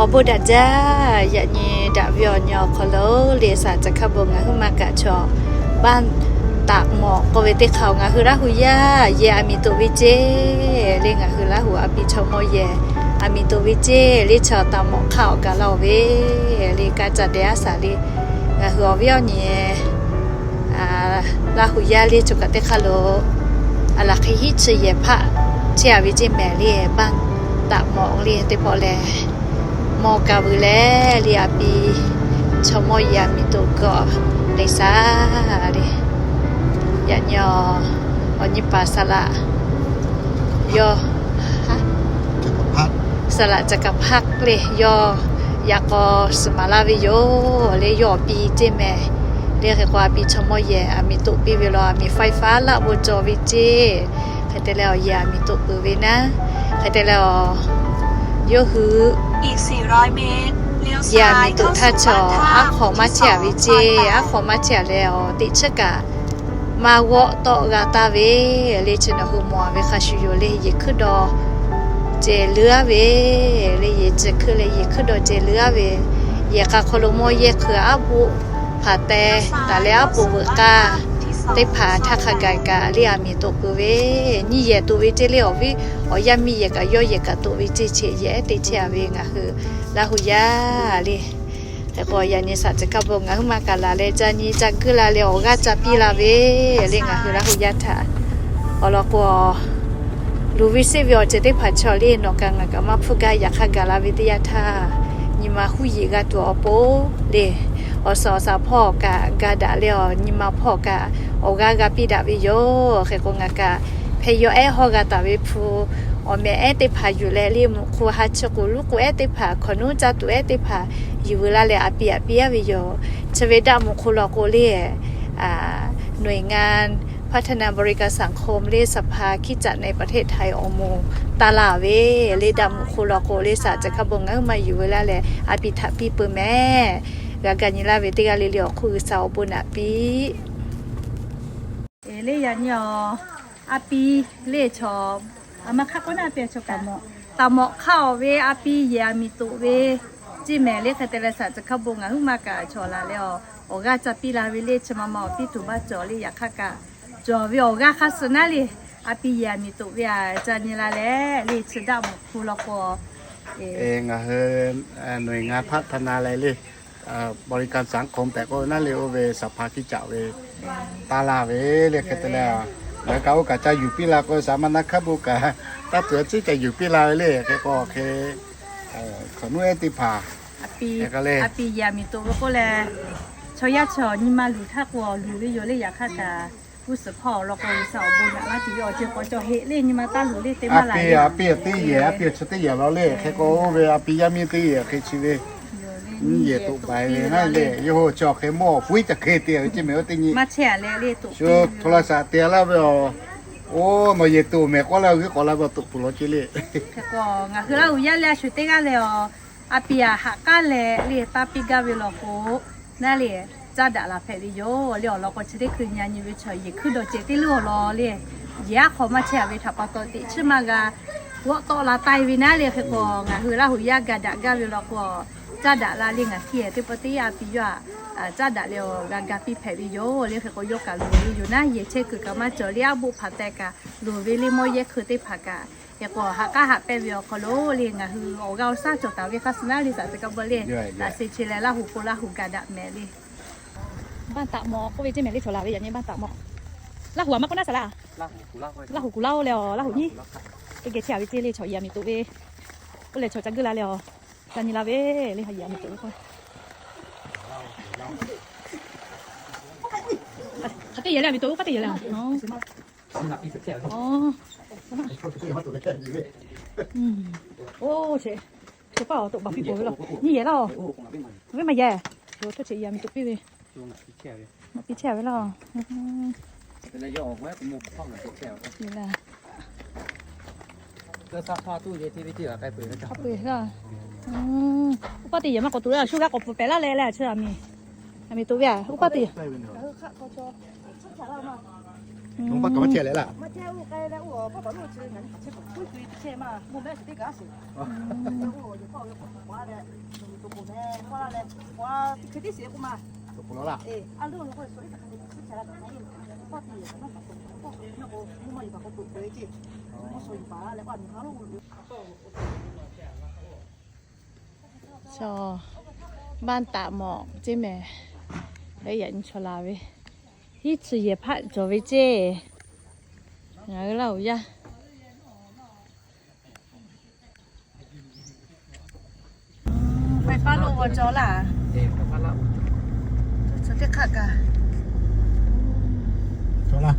Awˬ bon daꞈ jaˇ. Yaꞈ nyi daꞈ ve awˬ nyi awˬ hk'aw lo le, saˍ caˬ hkaˇ bon ngaˬ hui maˇ kaꞈ chaw บ้านตาดหมอก k'oˆ ve teˇ hk'aˇ ngaˬ hui Laˇ hu yaˇ yehˬ aˬ miˍ toꞈ ve ceˇ le. Ngaˬ hui Laˇ hu aˬ pi chaw mawˇ yehˬ aˬ miˍ toꞈ ve ceˇ le. Chaw ตาดหมอก hk'aˇ awˬ kaˬ la-oˬ ve le, kaˇ caˇ dehꞈ aˉ saˍ le. Ngaˬ hui awˬ viˉ awˬ nyi Laˇ hu yaˇ le, chaw kaꞈ teˇ hk'aˇ lo aˬ laˬ hk'e hiˉ chi yehˬ hpaˆ chehˇ a ve ceˇ mehˍ le, บ้านตาดหมอก le teˇ pawˆ lehˬ, mawˇ ka vuiˬ leh le, aˬ pi chaw mawˇ yehˬ aˬ miˍ toꞈ kawꞈ le saˍ le. Yaꞈ nyi awˬ nyi paˍ saˍ laꞈ yawˇ, saˍ laꞈ caˬ kaˍ hpaˇ le, yawˇ yaꞈ k'aw suhˍ maˍ laˇ ve yoˬ le. Yawˇ aˬ pi ceˇ mehˍ le. Hk'e k'o aˬ pi chaw mawˇ yehˬ aˬ miˍ toꞈ piˇ ve law, aˬ miˍ ไฟฟ้า laˆ bon cawˬ ve ceˇ. Hk'e te leh awˬ yehˬ aˬ miˍ toꞈ peuˬ ve naˉ, hk'e te leh awˬ yawˇ hui yehˬ aˬ miˍ toꞈ htaˇ chaw aˉ hk'aw maˇ chehˇ a ve ceˇ. Aˉ hk'aw maˇ chehˇ a leh awˬ teꞈ chiˉ kaꞈ maˇ g'awˆ tawˆ g'a taˍ ve le. Chi nawˬ hui mawˬ a ve hk'a shuˍ yoˬ le, yehˬ hkuiˉ dawˇ ceh leuˉ aˉ ve le. Yehˬ chi hkuiˉ leh yehˬ hkuiˉ dawˇ ceh leuˉ aˉ ve, yehˬ k'a hk'aw lo mawˇ yehˇ hkui aˉ boˆ hpaˍ teh taˍ leh aˉ poꞈ veuꞈ k'aˇ teˇ hpaˍ htaˇ hk'a gaˬ kaꞈ le aˬ miˍ toꞈ peuˬ ve, nyiˇ yehˬ toꞈ ve ceˇ le. Awˬ viˉ awˬ yaˇ miˇ yehˬ kaꞈ yawˇ yehˬ kaꞈ toꞈ ve ceˇ, chi yehˬ ehˉ te chehˇ a ve ngaˬ hui Laˇ hu yaˇ le. Hk'e k'o yaꞈ nyi saˍ caˬ hkaˇ bon ngaˬ hui maˇ kaꞈ laˬ leh ca nyi ca guˇ la leh awˬ g'aˇ ca piˇ la ve le, ngaˬ hui Laˇ hu yaˇ htaꞈ. Awˬ lawn k'o, luˬ ve seˆ ve awˬ ceuˬ teˇ hpaˍ chaw le, nawˬ kaꞈ ngaˬ kaꞈ maˇ hpfuhˇ gaˇ. Yaꞈ hk'aˇ gaˬ la ve teˇ yanˇ htaˇ, nyi ma huˉ yeˬ g'a tuˬ awˬ pon le, awˬ suhˍ awˬ shaˍ hpawˇ kaꞈ ga daꞈ leh awˬ nyi ma hpawˇ kaꞈ awˬ g'aˇ g'a piˇ daꞈ ve yoˬ. Hk'e k'o ngaˬ kaꞈ hpeh yawˇ ehˉ hawˇ g'a taˍ ve hpu awˬ meh ehˉ teˇ hpaˍ yuˬ leh le, mvuhꞈ hk'u ha chi k'oˍ luˉ k'oˍ ehˉ teˇ hpaˍ, hkawnˍ nuˉ caˇ tuˬ ehˉ teˇ hpaˍ yuˬ veu laˇ leh aˬ pi aˬ piˇ aˉ ve yoˬ. Chi ve daꞈ mvuhꞈ hk'u law k'o le, หน่วยงานพัฒนาบริการสังคม le สภาคริสตจักรในประเทศไทย awˬ moˍ taˇ laˇ ve le, daꞈ mvuhꞈ hk'u law k'o le, saˍ caˬ hkaˇ bon ngaˬ hui maˇ yuˬ veu laˇ leh aˬ pi htaꞈ piˇ peuˬ mehˍ. G'a ga nyi laˇ ve teˇ g'aˇ le le awˬ hk'oˆ G'uiˬsha awˬ bon naꞈ piˇ. Le yaꞈ nyi awˬ, aˬ pi le chaw, aˬ ma hk'aˇ k'oˆ naˉ, aˬ pi chaw kaꞈ mawꞈ, taˍ mawꞈ hk'aˇ awˬ ve aˬ pi yehˬ aˬ miˍ toꞈ ve ceˇ mehˍ le. Hk'e te leh saˍ caˬ hkaˇ bon ngaˬ hui maˇ kaꞈ chaw laˬ leh awˬ, awˬ g'aˇ ca piˇ la ve le. Chi ma ma awˬ piˇ tuˬ maˇ cawˬ le, yaꞈ hk'aˇ kaꞈ cawˬ ve awˬ g'aˇ hk'aˇ suh naˉ le, aˬ pi yehˬ aˬ miˍ toꞈ ve aˬ ca nyi la leh le, chi daꞈ mvuhꞈ hk'u law k'o ngaˬ hui หน่วยงานพัฒนา leh le บริการสังคม tehꞈ k'oˆ ve naˉ le, oˇ ve สภาคริสตจักร ve taˇ laˇ ve le. Hk'e te leh ngaˬ hui kaꞈ oˇ kaꞈ ca yuˬ piˇ la k'o, saˍ ma naˉ hk'aˇ bon kaꞈ taˇ tuˬ a ciˉ ca yuˬ piˇ la ve le. Hk'e k'o hk'e hkawnˍ nuˉ ehˉ teˇ hpaˍ aˬ pi yehˬ aˬ miˍ toꞈ ve k'oˆ leh, chaw yaˇ chaw nyi ma luˬ htaˇ k'o luˬ ve yoˬ le. Yaꞈ hk'aˇ kaꞈ g'uˇ suhˍ hpawˇ awˬ lawn k'o G'uiˬsha awˬ bon naꞈ laˇ tuˬ ve awˬ ceuˬ k'awꞈ cawˬ heˆ le. Nyi ma taˇ luˬ le, te maˇ la le. Aˬ pi aˬ teˇ yehˬ, aˬ pi aˬ chi teˇ yehˬ law le. Hk'e k'o oˇ ve aˬ pi yaˇ miˇ teˇ yehˬ hk'e chi ve nyiˇ yehˬ toꞈ paiˍ ve naˉ le. Yawˇ hui chi awˬ hk'e mawˇ awˬ puiˉ ca hk'e te ve ceˇ mehˍ, oˇ teˇ nyi maˇ chehˇ a le le. Shu hto la shaꞈ te laˇ ve awˬ, oˇ nawˬ yehˬ toꞈ mehˍ k'oˆ laˇ ve k'awꞈ la ve awˬ toꞈ pfuhˍ law ceˇ le. Hk'e k'o ngaˬ hui Laˇ hu yaˇ le a shu teˇ g'aˇ leh awˬ, aˬ pi aˬ haꞈ k'aˉ leh le taˇ piˇ gaˇ ve law k'o, naˉ le caˇ daꞈ la hpehꞈ ve yoˬ le. Awˬ lawn k'o chi teˇ hkui nyi a nyi ve chaw yehˬ hkuiˉ dawˇ ceh teˇ leuˉ awˬ lawn le, yehˬ aˉ hk'aw maˇ chehˇ a ve htaꞈ pa taw teꞈ chiˉ maˇ g'a g'awˆ tawˆ la taiˇ ve naˉ le. Hk'e k'o ngaˬ hui Laˇ hu yaˇ ga daꞈ gaˇ ve law k'o, caˇ daꞈ la le. Ngaˬ hui teˇ pawˆ teˇ aˬ pi yawˇ aꞈ caˇ daꞈ leh awˬ g'a ga piˇ hpehꞈ ve yoˬ le. Hk'e k'o yawˇ kaꞈ loˍ ve yoˬ naˉ, yehˬ chehˇ kuiˬ kaꞈ maˇ cawˬ le, aˉ boˆ hpaˍ teh kaꞈ loˍ ve le, mawˇ yehˇ hkui teˇ hpaˍ kaꞈ. Hk'e k'o haꞈ k'aˉ haꞈ pehnˇ ve awˬ hk'aw lo le ngaˬ hui awˬ g'aˇ awˬ shaˉ cawˬ taˍ ve hk'aˇ suh naˉ le, saˍ caˬ hkaˇ bon le, laꞈ se che leh Laˇ hu k'o Laˇ hu ga daꞈ mehˍ le. บ้านตาดหมอก k'oˆ ve ceˇ mehˍ le, chaw laˬ ve yaꞈ nyi บ้านตาดหมอก. Laˇ hu aˬ ma k'oˆ naˉ saˍ laꞈ, Laˇ hu kuˬ laˇ-oˬ le awˬ, Laˇ hu nyiˉ teˇ geh chehˇ a ve ceˇ le. Chaw yehˬ aˬ miˍ toꞈ ve k'oˆ leh chaw ca guˇ la leh awˬ, ca nyi la ve le. Yehˬ aˬ miˍ toꞈ ve k'o, hk'aˬ teˇ yehˬ le, aˬ miˍ toꞈ ve k'o hk'aˬ teˇ yehˬ le. Oˇ, oˇ, chi paˇ awˬ toꞈ baˬ piˇ peuˬ ve laˇ. Nyiˇ yehˬ laˇ-oˬ. Ve maˇ yehˬ, yoˬ, htawˇ chi yehˬ aˬ miˍ toꞈ piˇ ve, maˇ piˇ chehˇ ve laˇ. Uˉ paˇ teˇ yehˬ maˇ k'awꞈ toꞈ le, shu g'a k'awꞈ pfuhˍ pehˍ laˇ leh leh, chi aˬ miˍ, aˬ miˍ toꞈ ve aˬ, uˉ paˇ teˇ yehˬ. Maˇ chehˇ leh laˇ. Chaw, baˇ taꞈ mawꞈ ceˇ mehˍ. Leh yaꞈ nyi chaw la ve, hiˉ chi yehˬ hpaˆ cawˬ ve ceˇ. Ngaˬ hui laˇ oˬ yaˇ. Paiˇ paˉ lo g'aw cawˬ laˇ. Cawˬ teˇ hk'aˆ kaꞈ cawˬ laˇ.